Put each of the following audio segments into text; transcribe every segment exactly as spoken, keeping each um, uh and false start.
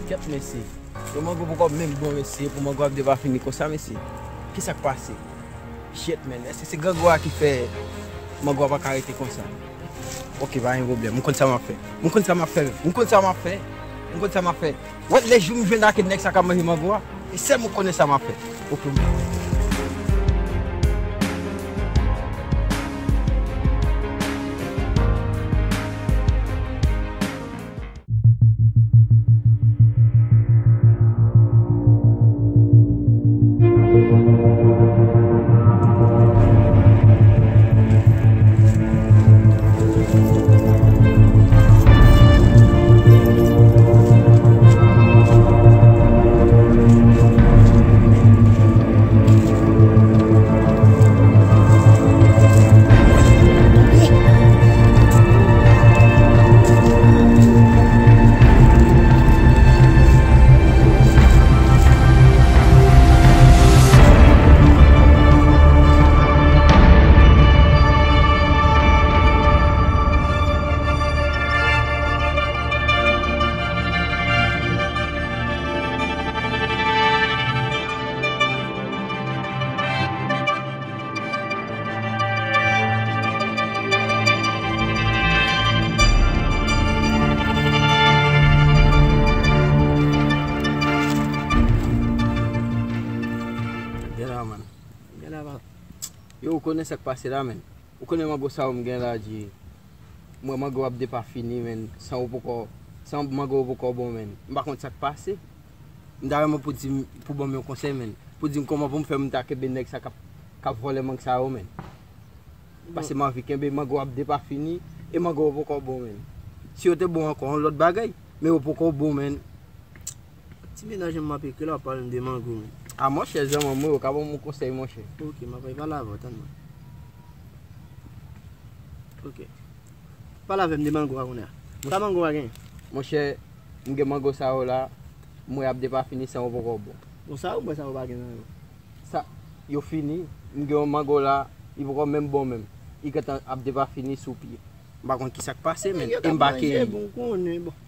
Kèt, mesye. Yo mango poko menm bon, mesye, pou mango ap depafini konsa, mesye. Kisa k pase? Shit, man. Èske se grangou a ki fè mango a pa ka rete konsa? Ok, pa gen pwoblèm. M konn sa m ap fè. M konn sa m ap fè. M konn sa m ap fè. M konn sa m ap fè. Wè, lè jou m jwenn ak nèg sa k ap manje mango a, e sèl mwen konnen sa m ap fè. Ok, m Gen la, man. Gen la, man. Yo, ou konnen sa k pase la, man. Ou konnen mango sa yo m gen la, Dji. M wè mango ap depafini, man. San ou poko, san mango ou poko bon, man. M pa konn sa k pase. M ta renmen pou di m, pou ban m yon konsèy, man. Pou di m kòman pou m fè m ta kenbe nèg sa k ap, k ap vòlè mang sa yo, man. Paske m anvi kenbe mango ap depafini, e mango yo poko bon, man. Si yo te bon ankò, yon lòt bagay, men yo poko bon, man. Ti mennaj mwen m ap ekri la, w ap pale m de mango, men. A, monchè, zanmi mwen, ou ka ban m yon konsèy, monchè. Ok, m ap pale avè w, tann mwen. Ok. Pale avè m de mango a kounye a. Sa mango a gen? Monchè, m gen mango sa yo la, m wè ap depafini san yo poko bon. Bon, sa yo, mwen sa yo pa gen nan yo. Sa, yo fini, m gen yon mango la, li poko menm bon menm. Li gentan ap depafini sou pye. M pa konn kisa k pase, men, e m pa kenbe. Bon, konnen, bon.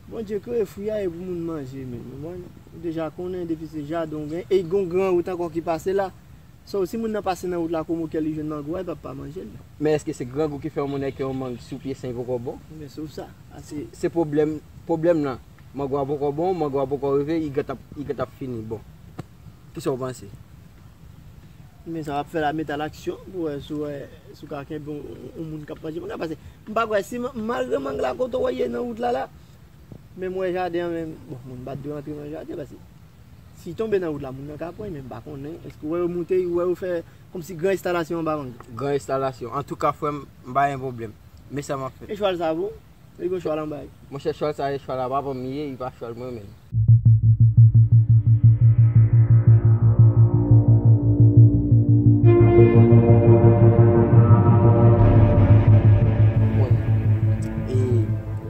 Bondye kreye fwi a e pou moun manje, men. Ou konprann? Ou deja konnen, depi se jaden w gen, e gon gran wout ankò ki pase la. So, si moun nan pase nan wout la, kòman kè li jwenn mango a, li p ap pa manje l. Men èske se grangou ki fè yon moun nèg gen yon mang sou pye san li poko bon? Men se sa. A, se, se pwoblèm, pwoblèm nan. Mango a poko bon, mango a poko rive, li gentan, li gentan fini. Bon. Kisa w panse? Men sa w ap fè la, met a laksyon pou wè si w wè, si w ka kenbe yon, yon moun k ap manje mango a. Paske m pa kwè si m, malgre mang la kote w ye nan wout la la, men m wè jaden an, men bon, moun pa t dwe antre nan jaden, paske si tonbe nan wout la, moun nan ka pran, men m pa konnen. Èske w wè yo moute, w wè yo fè kòmsi gran enstalasyon anba mang? Gran enstalasyon. Antouka, frè m, m pa gen pwoblèm. Men sa m ap fè. E chwal sa pou? Li gon chwal anba li. Monchè, chwal sa e chwal a papa m li ye, li pa chwal mwen menm. Bon. E,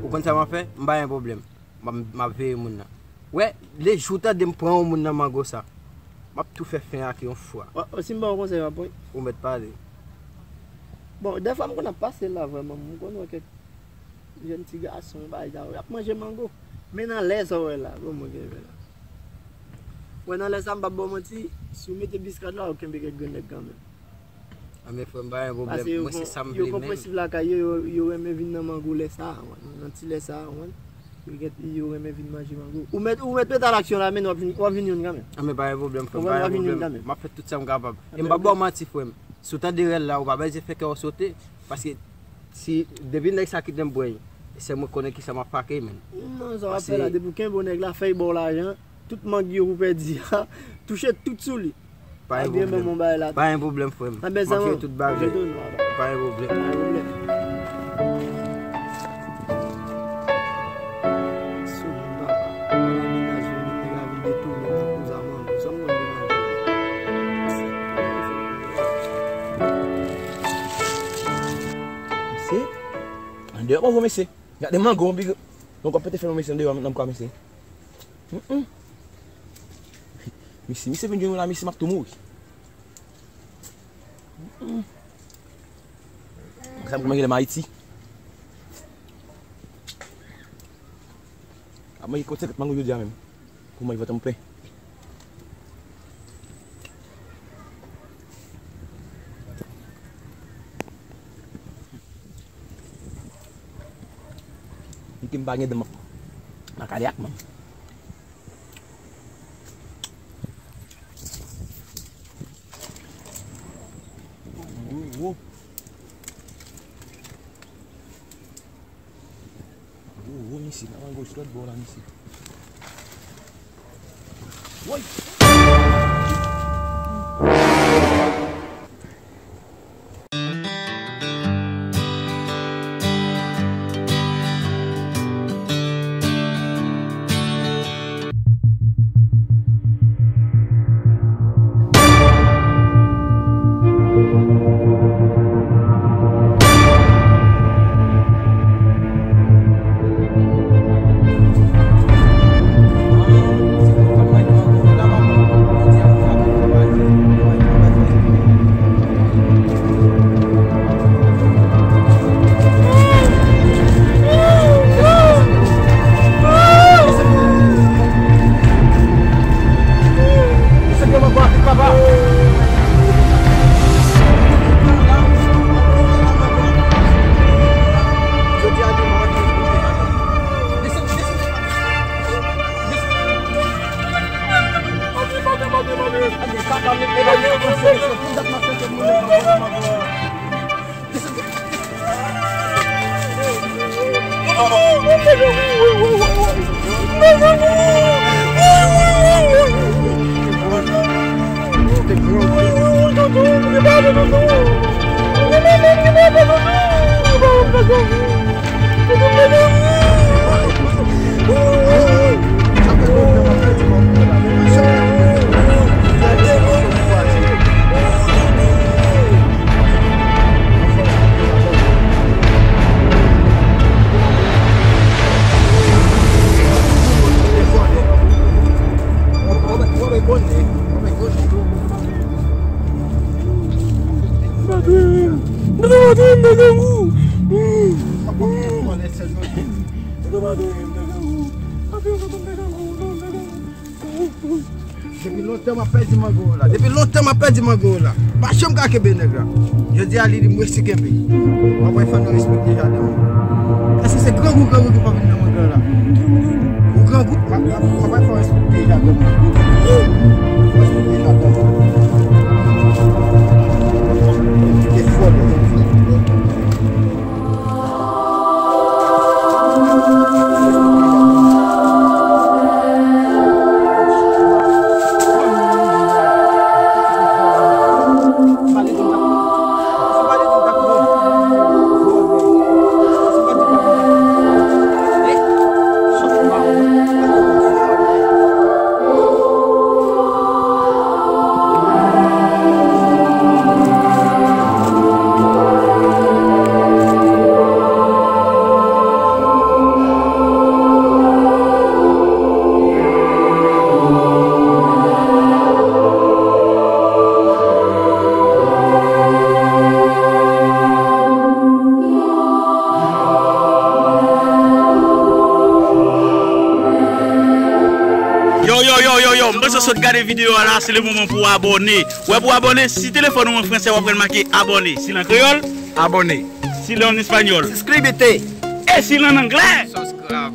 ou konn sa m ap fè? M pa gen pwoblèm. M ap, m ap veye moun nan. Wè, lejou tande m pran yon moun nan mango sa, m ap tou fè fen ak yon fwa. O, o, si m ba w konsèy, w ap pran? Ou mèt pale. Bon, dèfwa m konn ap pase la vrèman, m konn wè kèk jèn ti gason, bagay sa yo, y ap manje mango. Men nan lè sa w wè la, bon, mwen gen la. Wè, nan lè sa, m p ap ba w manti, si w mete biskat la, w kenbe kèk grenn nèg kanmenm. A, men frè m, pa gen pwoblèm. Mwen, se sa m vle menm. Paske yo gon, yo gon prensip lakay yo, yo, yo renmen vin nan mango lè sa a, w konprann, nan ti lè sa a, w konprann. Yo gen, yo renmen vin manje mango. Ou mèt, ou mèt mete a laksyon la, men w ap vin, w ap vin youn kanmenm. A, men pa gen pwoblèm, frè m, pa gen pwoblèm. M ap fè tout sa m kapab. E m p ap ba w manti, frè m. Si w tande rèl la, ou pa bezwen fè kè w sote, paske si, depi nèg sa kite m pran, se mwen konnen kisa m ap pake, menn. Non, sa w ap fè la, depi w kenbe yon nèg la, fè l ba w lajan, tout mang yo pou pèdi a, touche tout sou li. Pa gen pwoblèm. Pa gen pwoblèm, frè m. M ap fè tout bagay. Pa gen pwoblèm. Pa gen pwoblèm. Mesye, andeyò pa vo mesye. Gade mango, yon big, yon kòb pete fè non mesye, andeyò nan kwa mesye. Mesye, misye vin jwenn mwen la, mesye, m ap tou mouri. Sa m manje lè m Ayiti. M Mwen kot senkant mango jodi a menm. Pou mwen vant an plen. Li ke m pa gen dan m ap makale ak manm. Wo, wo. Wo, wo, mesye, nan angoch lòt bò la, mesye. Woy! Depi lontan m ap pèdi mango yo la. Depi lontan m ap pèdi mango yo la. Pa janm ka kenbe nèg la. Jodi a li di m resi kenbe. Mwen pral fè nou respekte jaden mwen. Èske se grangou, grangou ki pa vin nan mango la? Ou grangou? Mwen pral fè w respekte jaden mwen. Fè w respekte jaden mwen. Te fò de jodi. Yo, yo, yo, yo, yo, m bezwen sot gade videyo a la, se le moman pou w abòne. Ou wè pou w abòne, si telefòn ou an fransè, w ap wè l make abòne. Si l an kreyòl, abòne. Si l an espanyòl, suscríbete. E si l an anglè, subscribe.